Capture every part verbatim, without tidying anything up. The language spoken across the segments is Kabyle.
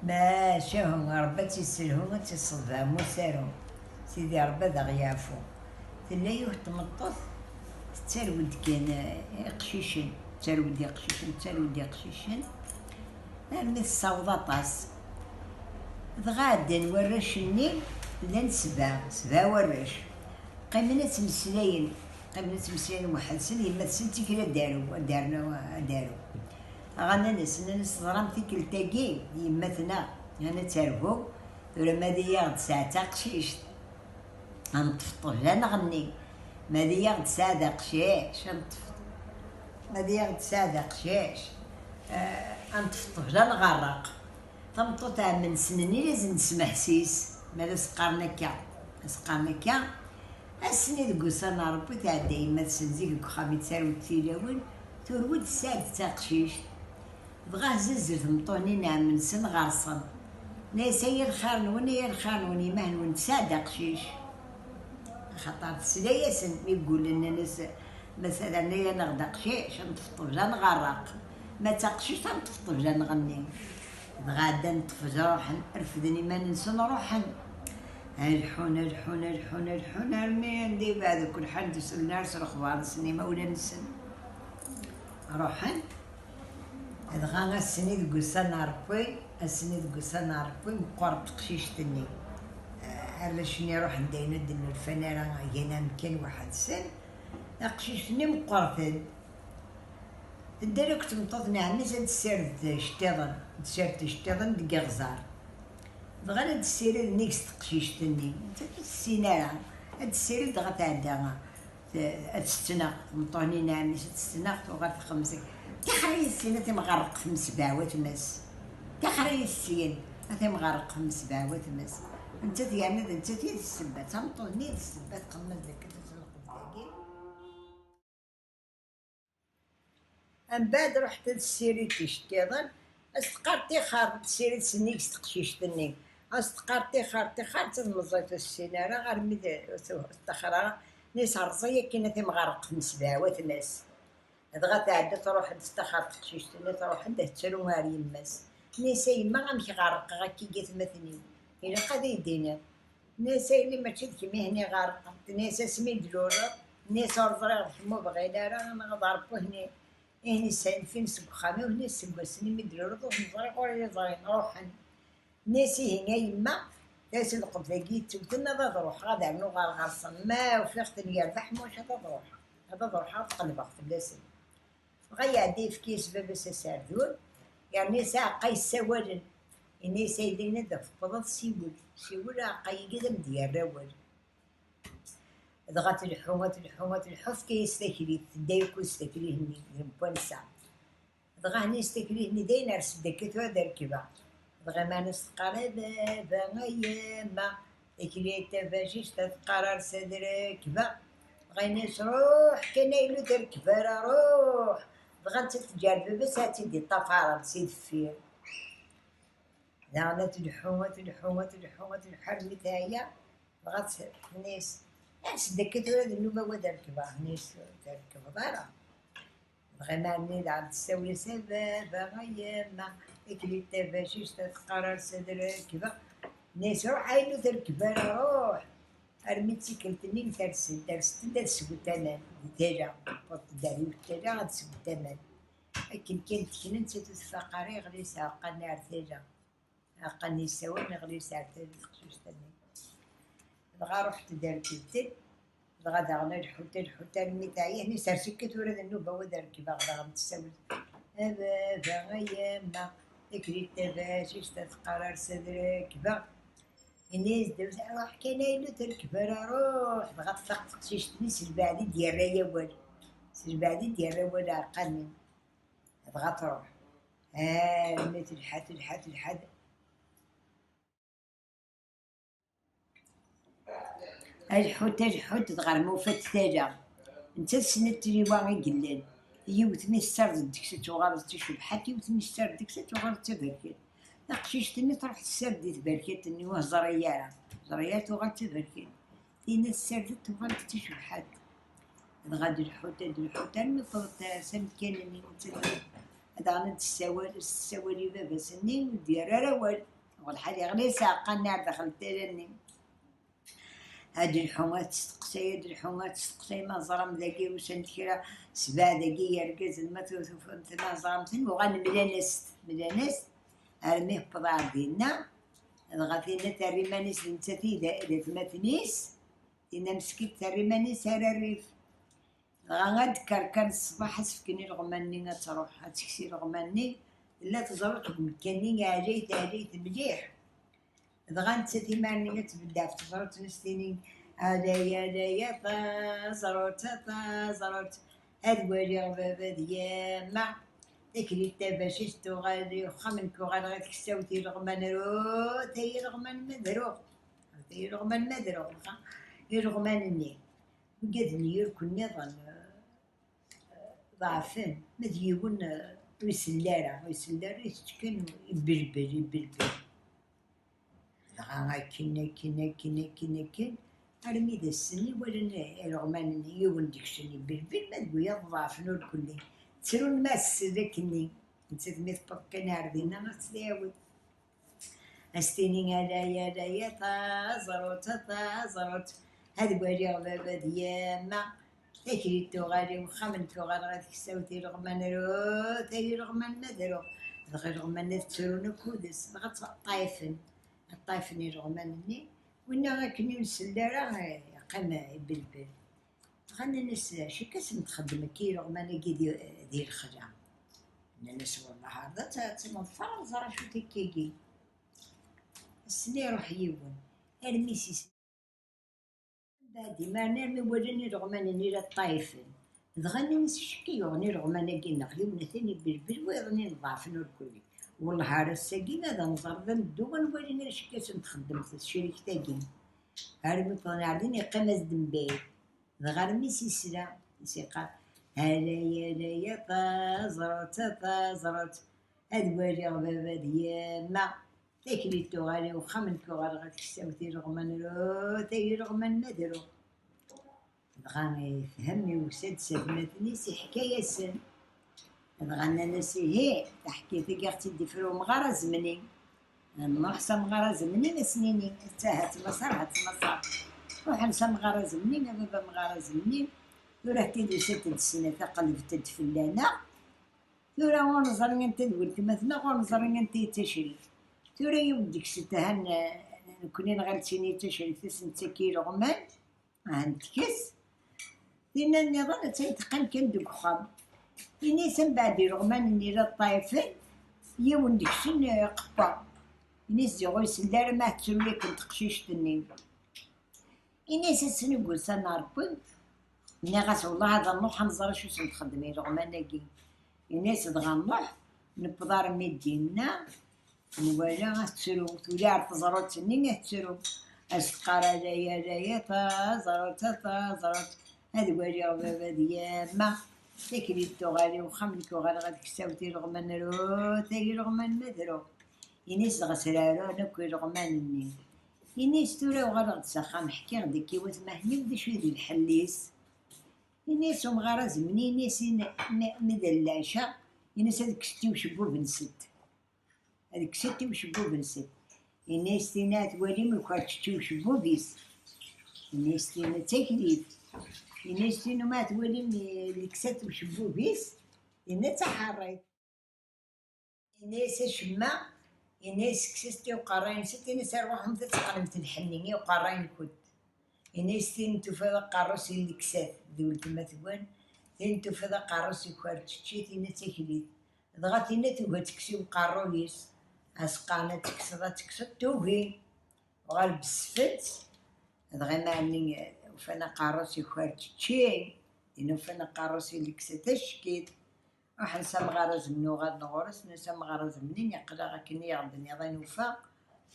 Maca, Rebbi ad tt-isselhu, ad tt-isseḍbeɛ musaru. Sidi Rebbi ad aɣ-yeɛfu. Tella yiwet n tmeṭṭut tettarew-d kan, eh, iqcicen, tettarew-d iqcicen, tettarew-d iqcicen, armi tessaweḍ aṭas. Dɣa ɛeddan warrac-nni, llan sebɛa, sebɛa warrac. Qqimen ad ttmeslayen, qqimen ad ttmeslayen weḥd-sen, yemma-tsen d tikli ad d-arew, ad d-arew, ad d-arew. Ɣannan-as, nnan-as: "Teẓram tikkelt-agi, yemma-tneɣ, hana ad terbu, tura ma ad iyi-aɣ-d-tesɛa d taqcict, ad neṭṭef ṭṭbel ad nɣenni, ma ad iyi-aɣ-d-tesɛa d aqcic, ad neṭṭef, ma ad iyi-aɣ-d-tesɛa d aqcic, eh, ad neṭṭef ṭṭbel ad nɣerreq." Tameṭṭut ɛemmen-nsen-nni la sen-d-tesmeḥsis, ma la s-qqaren akka, la s-qqaren akka. Ass-nni deg ussan n Ṛebbi tɛedda yemma-tsen zik deg uxxam i d-tarew-d tilawin, turew-d tesɛa-d d taqcict. Dɣa hezzezer tmeṭṭut-nni n ɛemmen-nsen ɣer-sen. Nna-yas: "Ay lxir-nwen, ay lxir-nwen, yemma-nwen tesɛa-d aqcic." Axaṭer tesla-yasen mi ggulen, nnan-as: "Ma s-, rnan-aneɣ-d aqcic, ad neṭṭef ṭṭbel ad nɣerreq. Ma d taqcict, ad neṭṭef ṭṭbel ad nɣenni." Dɣa ɛeddan ṭṭbel, ruḥen, refden iman-nsen, ruḥen. Ad lḥun, ad lḥun, ad lḥun, ad lḥun, armi anda yebɛed akk lḥal, d-sellen ar s lexbar-nsen imawlan-nsen. Ruḥen. Dɣa ass-nni deg ussan n Ṛebbi, ass-nni deg ussan n Ṛebbi, meqqret teqcict-nni. Eh, arrac-nni ruḥen-d ayen ur d-nnulfan ara, gan amkan weḥd-sen. Taqcict-nni meqqret-d. Tedder akk tmeṭṭut n ɛemmi-s ad tessired iceṭṭiḍen, ad tessired iceṭṭiḍen deg iɣẓer. Dɣa la d-tessirid nnig-s teqcict-nni, nettat ur tessin ara, ad tessirid dɣa tɛedda, t-, ad tettnaɣ, tmeṭṭut-nni n ɛemmi-s ad tettnaɣ, tuɣal texxem-as: "Tixer ay yessin ad t-imɣerreq f msebɛa watma-s, tixer ay yessin ad t-imɣerreq f msebɛa watma-s." Nettat yerna d nettat i d ssebba, d tameṭṭut-nni i d ssebba, txemmem-d akken ad tenqeb dagi. Mbeɛd ruḥet ad tessirid iceṭṭiḍen, ad s-teqqar tixer, tessirid s nnig-s teqcict-nni. Ad s-teqqar tixer, tixer, d meẓẓiyet ur tessin ara, armi d, ur tettaxer ara, nna-s rẓ-iyi akken ad t-imɣerreq f msebɛa watma-s. Dɣa tɛedda truḥ-d testaxer teqcict-nni, truḥ-d ad tettru ar yemma-s. Nna-s: "A yemma, amek ɣerqeɣ akka i atmaten-iw? Ilaq ad iyi-d-tiniḍ." Nna-s: "A yelli, mačči d kemm i hen-iɣerqen." Tenna-yas: "Asmi d-tluleḍ." Nna-s: "Ur ẓriɣ d kemm ur bɣin ara, neɣ d Ṛebbi hen-i, i hen-issenfin seg uxxam-iw." Nna-s: "Seg wass-nni mi d-tluleḍ ur ten-ẓriɣ, ur iyi-ẓrin, ruḥen." Nna-s: "Ihi a yemma, d ass n lqebd-agi yettewten, ad, ad ruḥeɣ ad rnuɣ ɣer ɣer-sen, ma ufiɣ-ten yerbeḥ, maca ad, ad ruḥeɣ, ad, ad ruḥeɣ ad qelbeɣ fell-asen." Dɣa iɛedda yefka-yas baba-s aserdun, yerna-yas aɛeqqa yessawalen. Yenna-yas: "Ay d ayen ad d-tewwḍeḍ, siwel, siwel, aɛeqqa-agi ad am-d-yerr awal." Dɣa tleḥḥu, ad tleḥḥu, ad tleḥḥu, tefka-yas taklit, tedda yakk s taklit-nni n wansa. Dɣa henni-s taklit-nni dayen, ers-d akka tura ad rekbeɣ. Dɣa iman-is teqqar: "A baba, a yemma, taklit tabacict ad teqqar ers ad rekbeɣ." Dɣa yenna-s: "Ruḥ kan a yelli, ur terkeb ara, ruḥ." Dɣa nettat teǧǧa-d baba-s ad tt-id-iṭṭafaren si deffir. Daɣen ad tleḥḥu, ad tleḥḥu, ad tleḥḥu, ad tleḥḥu armi teɛya. Dɣa tt-, tenna-yas: "Ers-d akka tura d nnuba-w ad rekbeɣ." Tenna-yas: "Ur terkbeḍ ara." Dɣa iman-nni daɣen tessawel-as: "A baba, a yemma, tikli tabacict ad teqqar ers ad rekbeɣ." Nna-yas: "Ruḥ a yelli, ur terkeb ara, ruḥ." Armi d tikkelt-nni ters-d, ters-d ad teswet aman di tala, tewweḍ-d ar yiwet tala ad teswet aman. Akken kan tekna, nettat ur tfaq ara, iɣli s aɛeqqa-nni ar tala. Aɛeqqa-nni yessawalen, iɣli s ar tala teqcict-nni. Dɣa ruḥet-d rekbet-d, dɣa daɣen a lḥut, a lḥut, armi teɛya, nna-s: "Ers akka tura d nnuba-w ad rekbeɣ." Daɣen tessawel: "A baba, a yemma, tikli tabacict ad teqqar ers ad rekbeɣ." Yenna-yas-d: "Ruḥ kan a yelli, ur terkeb ara, ruḥ." Dɣa tfaq teqcict-nni, s lbeɛd i d-yerra awal. S lbeɛd i d-yerra awal aɛeqqa-nni. Dɣa truḥ. Armi telḥa, telḥa, telḥa. A lḥut, a lḥut, dɣa rmu ufat tala. Nettat snat tliwa i yellan. Yiwet mi tessared deg-s ad tuɣal d tacebḥant, yiwet mi tessared deg-s ad tuɣal d taberkant. Taqcict-nni truḥ tessared di tberkant-nni, ur teẓri ara. Teẓri ara tuɣal d taberkant. Tinna tessared tuɣal d tacebḥant. Dɣa d lḥut, d lḥut, armi wwḍet s amkan-nni, nettat Daɣen ad d-tessawal, ad s-tessawal i baba-s-nni, ur d-yerri ara awal. Lḥal yeɣli s aɛeqqa-nni ar daxel n tala-nni. Ad d-telḥu, ad testeqsay, ad d-telḥu, ad testeqsay, ma teẓram dagi usan-d kra sebɛa dagi yergazen, ma tu-, tufamt, ma teẓram-ten, uɣalen mlan-as-t, mlan-as-t, armi yewweḍ ar dinna, dɣa tinna terra iman-is d nettat i d, d atmaten-is, tinna meskint terra iman-is ar rrif. Dɣa ad d-kerker ṣṣbeḥ, ad s-fken ileɣman-nni ad truḥ, ad tekkes ileɣman-nni, tella teẓrut deg umekkan-nni, ɛlayet, ɛlayet mliḥ. Dɣa nettat imar-nni ad tbedd ɣef teẓrut-nni s tini, alay, alay, a taẓrut, a taẓrut, ad waliɣ baba d yemma, taklit tabacist tuɣal i uxxam, nekk uɣaleɣ i teksawt ileɣman, rut, ay ileɣman ma d ruɣ, rut, ay ileɣman ma d ruɣ, dɣa ileɣman-nni. Wigad n yirk nniḍen, eh, ḍeɛfen, ma d yiwen, eh, ur isell ara, ur isell ara, itett kan, ibelbel, ibelbel. Dɣa akken, akken, akken, akken, akken, armi d ass-nni walan ileɣman-nni, yiwen deg-sen ibelbel, ma d wiyaḍ ḍeɛfen ur kulli. Ttrun ma s-, akkenni, nettat mi tewweḍ kan ar dinna, ad tt-tɛiwed. Ad s-tini, alay, alay, a taẓrut, a taẓrut, ad waliɣ baba d yemma, taklit tuɣal i uxxam, nekk uɣaleɣ ad ksawt ileɣman, rut, ay ileɣman ma d ruɣ, dɣa ileɣman ad ttrun akk-des, dɣa ṭṭayfen, ṭṭayfen ileɣman-nni, winna akken ur nsell ara, eh, yeqqim ibelbel. Dɣa nnan-as, acu akka sen-txeddem akka ileɣman-agi di, di lexla? Nnan-as, wellah, ɛad ad tt-, ad tt-neḍfer, ad nẓer acu-t akkagi. Ass-nni iruḥ yiwen, armi s-, mbeɛd imaren armi walan ileɣman-nni la ṭṭayfen. Dɣa nnan-as, acu akka yuɣen ileɣman-agi-nneɣ? Yiwen atan ibelbel, wayeḍ-nni ḍeɛfen ur kulli. Wellah ar ass-agi ad nẓer, ad neddu ad nwali acu akka sen-txeddem tecrikt-agi. Armi wwḍen ar din, yeqqim-as-d mebɛid. Dɣa armi s-isla, s-iqqar, alay, alay, a taẓrut, a taẓrut, ad waliɣ baba d yemma, taklit tuɣal i uxxam, nekk uɣaleɣ ad ksawt ileɣman, rut, ay ileɣman ma d ruɣ. Dɣa ifhem, yusa-d s atmaten-is, iḥka-yasen. Dɣa nnan-as, ihi, taḥkayt-agi ad ɣ-tt-id-ifru umɣar azemni. Nruḥ s amɣar azemni, ad s-nini, atta, ha-tt Maṣer, ha-tt Maṣer. Ruḥen s amɣar azemni, a baba amɣar azemni, tura akka d-usant-d snat, aqelbent-d fell-aneɣ. Tura ur neẓri anta d weltma-tneɣ, ur neẓri anta i d tacrikt. Tura yiwet deg-sent, ahan, eh, nekkni nɣil d tin i d tacrikt, ad s-nettak ileɣman, ahan tekkes. Tinna nniḍen attan teqqim kan deg uxxam. Ini-as, mbeɛd ileɣman-nni la ṭṭayfen, yiwen deg-sen, eh, iqewwa. Ini-as, ziɣ ur isell ara ma tettru yakan teqcict-nni. Ini-as, ass-nni deg ussan n Ṛebbi, nniɣ-as, wellah ad nruḥ ad nẓer acu sen-txeddem ileɣman-agi. Ini-as, dɣa nruḥ, newweḍ armi d dinna, nwala ad tettru, tuli ar teẓrut-nni ad tettru. Ad s-teqqar, alay, alay, a taẓrut, a taẓrut, ad waliɣ baba d yemma, taklit tuɣal i uxxam, nekk uɣaleɣ ad ksawt ileɣman, rut, ay ileɣman ma d ruɣ. Ini-as, dɣa srarun akk ileɣman-nni. Ini-as, tura uɣaleɣ-d s axxam, ḥkiɣ-d akka i watmaten-iw d acu i d lḥell-is. Ini-as umɣar azemni, ini-as, in-, mi, mi d lɛica, ini-as ad kkset i ucebbub-nsent. Ad kkset i ucebbub-nsent. Ini-as, tinna ad twalim ukerčečč i ucebbub-is. Ini-as, tinna d taklit. Ini-as, tinna ma twalim, eh, leksat ucebbub-is, tinna d taḥerrit. Ini-as acemma, ini-as kkset i uqerray-nsent, ini-as arwaḥemt ad teqqnemt lḥenni i uqerray-nkent. Ini-as tin tufiḍ aqerru-s yelleksat d weltma-twen, tin tufiḍ aqerru-s ikerčeččit, ini-as aklit. Dɣa tinna tugi ad tekkes i uqerruy-is, as-qqaren ad tekkseḍ, ad tekkseḍ, tugi. Uɣal besfent, dɣa imarni ufan aqerru-s ikerčečči, tin ufan aqerru-s yelleksat ackit. Ruḥen s amɣar azemni, uɣalen ɣur-s, nnan-as amɣar azemni, aql-aɣ akken i ɣ-d-nniḍ ad nufa.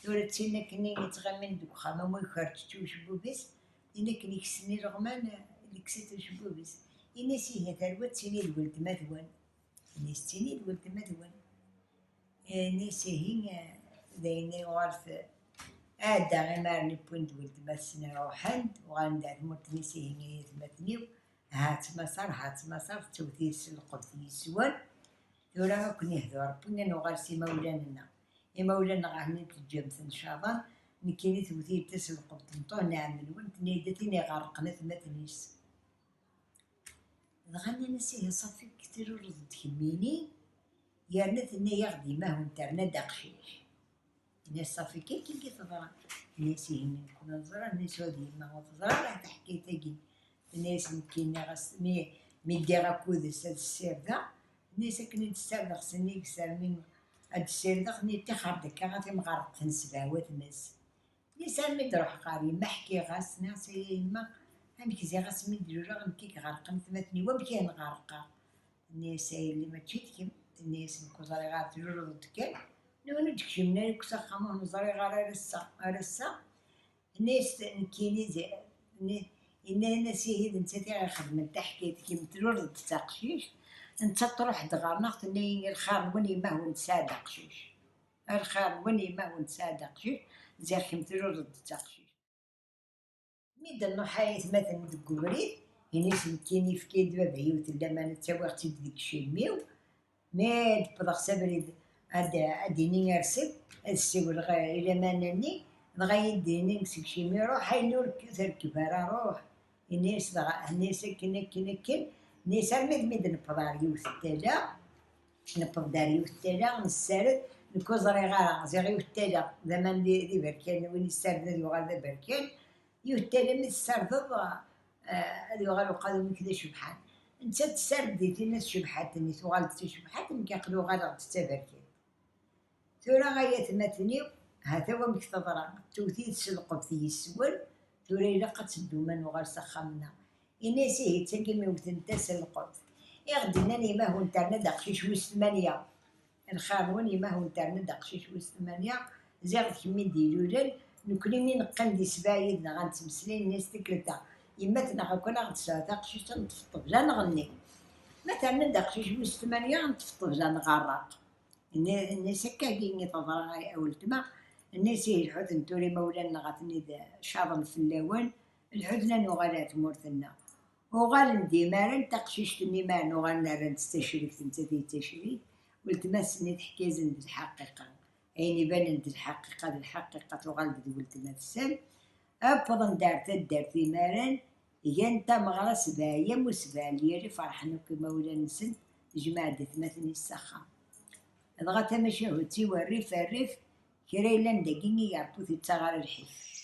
Tura d tin akkenni yettɣimin deg uxxam, am ikerčečči ucebbub-is, tin akken iksen ileɣman, leksat ucebbub-is. Ini-as, ihi, terwa ad tini d weltma-twen. Ini-as, tini d weltma-twen. Ini-as, ihi, d ayen i uɣal t-, ɛedda imaren wwin-d weltma-tsen, ruḥen-d, uɣalen-d ar tmurt-nni, ihi, ay atmaten-iw, ha-tt Maṣer, ha-tt Maṣer, tettewt yes-, lqebt yes-wen. Tura akk nihdu Ṛebbi ad nuɣal s imawlan-nneɣ. Imawlan-nneɣ ahnin teǧǧam-ten caḍen, nekkini tewwet-iyi-d taselqemt n ṭuh n ɛemmi-nwen, tenna-yi-d a tin iɣerqen atmaten-is. Dɣa nnan-as ihi ṣafi, trureḍ-d kemmini, yerna tenna-yaɣ-d yemma-hwen terna-d aqcic. Nniɣ ṣafi kan kan i teḍra. Nniɣ ihi nekkni neẓra, nniɣ ur d yemma ur teẓra ara taḥkayt-agi. Nniɣ nekkini ɣas mi, mi ddiɣ akked-s ad ssirdeɣ, nniɣ akken i d-ssardeɣ sennig s armi ad d-ssirdeɣ, nniɣ ṭixer-d akka ɣef imɣerqten sebɛa watma-s. Nniɣ armi d-ruḥeɣ ɣer yemma ḥkiɣ-as, nniɣ-as ay a yemma, amek ziɣ asmi d-luleɣ nekk i iɣerqen atmaten-iw, amek i hen-ɣerqeɣ? Tenna-yas a yelli mačči d kemm, tenna-yas nekk ur ẓriɣ ara, tluleḍ-d kan, nwen ur d-kcimen ara akk s axxam, ur ẓriɣ ara ar ass-a, ar ass-a. Tenna-yas nekkini zi-, tenna-, yenna-as ihi d nettat i ɣ-ixedmen taḥkayt, kemm tluleḍ-d d taqcict, nettat truḥ-d ɣer-neɣ tenna-yi lxir-nwen yemma-hwen tesɛa-d aqcic. Lxir-nwen yemma-hwen tesɛa-d aqcic, ziɣ kemm tluleḍ-d d taqcict. Mi d-nruḥ ay atmaten deg ubrid, ini-as nekkini yefka-yi-d baba yiwet n lamana ttawiɣ-tt-id deg icimmi-w. Mi d-wwḍeɣ s abrid ad, ad d-iniɣ ers-d, ad ssiwleɣ i lamana-nni, dɣa yi-d-ini seg icimmi ruḥ, ayen ur k-, terkeb ara ruḥ. Ini-as dɣa, ini-as akken, akken, akken, ini-as armi d mi d-newweḍ ɣer yiwet n tala, newweḍ-d ar yiwet n tala, nessared, nekk ur ẓriɣ ara, ziɣ yiwet n tala, d aman d, d iberkan, win yessarden ad yuɣal d aberkan, yiwet n tala mi tessardeḍ, eh, ad yuɣal uqadum-ik d acebḥan. Nettat tessared di tinna tcebḥant-nni, tuɣal-d d tacebḥant, nekk aql-i uɣaleɣ-d d taberkant. Tura ay atmaten-iw, hata wamek teḍra, tewwet-iyi-d s lqebṭ yes-wen, tura ilaq ad teddum ad nuɣal s axxam-nneɣ. Ini-as ihi d tagi mi wtent-as s lqebṭ. I ɣ-d-nnan yemma-hwen terna-d aqcic wis tmanya. Lxir-nwen yemma-hwen terna-d aqcic wis tmanya, ziɣ d kemm i d-ilulen, nekkni mi neqqim di ssebɛa yid-neɣ ad nettmeslay, nni-as tikkelt-a, yemma-tneɣ akk ad aɣ-d-tesɛu taqcict ad neṭṭef ṭṭebla ad nɣenni. Ma terna-d aqcic wis tmanya, ad neṭṭef ṭṭebla ad nɣerraq. Nni-, nni-as akka-agi i teḍra a, a weltma, nni-as ihi lḥut n tura imawlan-nneɣ atni d caḍen fell-awen, lḥut ad nuɣal ar tmurt-nneɣ. Uɣalen-d imaren, taqcict-nni imaren uɣalen rran-tt d tacrikt, nettat i d tacrikt, weltma-tsen i teḥka-yasen-d lḥaqiqa. Ayen ibanen d lḥaqiqa, d lḥaqiqa tuɣal-d d weltma-tsen. Wwḍen-d ar taddart imaren, gan tameɣra sebɛa yyam u sebɛa lyali, ferḥen akk imawlan-nsen, tejmeɛ-d atmaten-is s axxam. Dɣa tamacahut-iw rrif rrif, kra yellan dagi i yerṭu ur t-ittaɣ ara lḥif.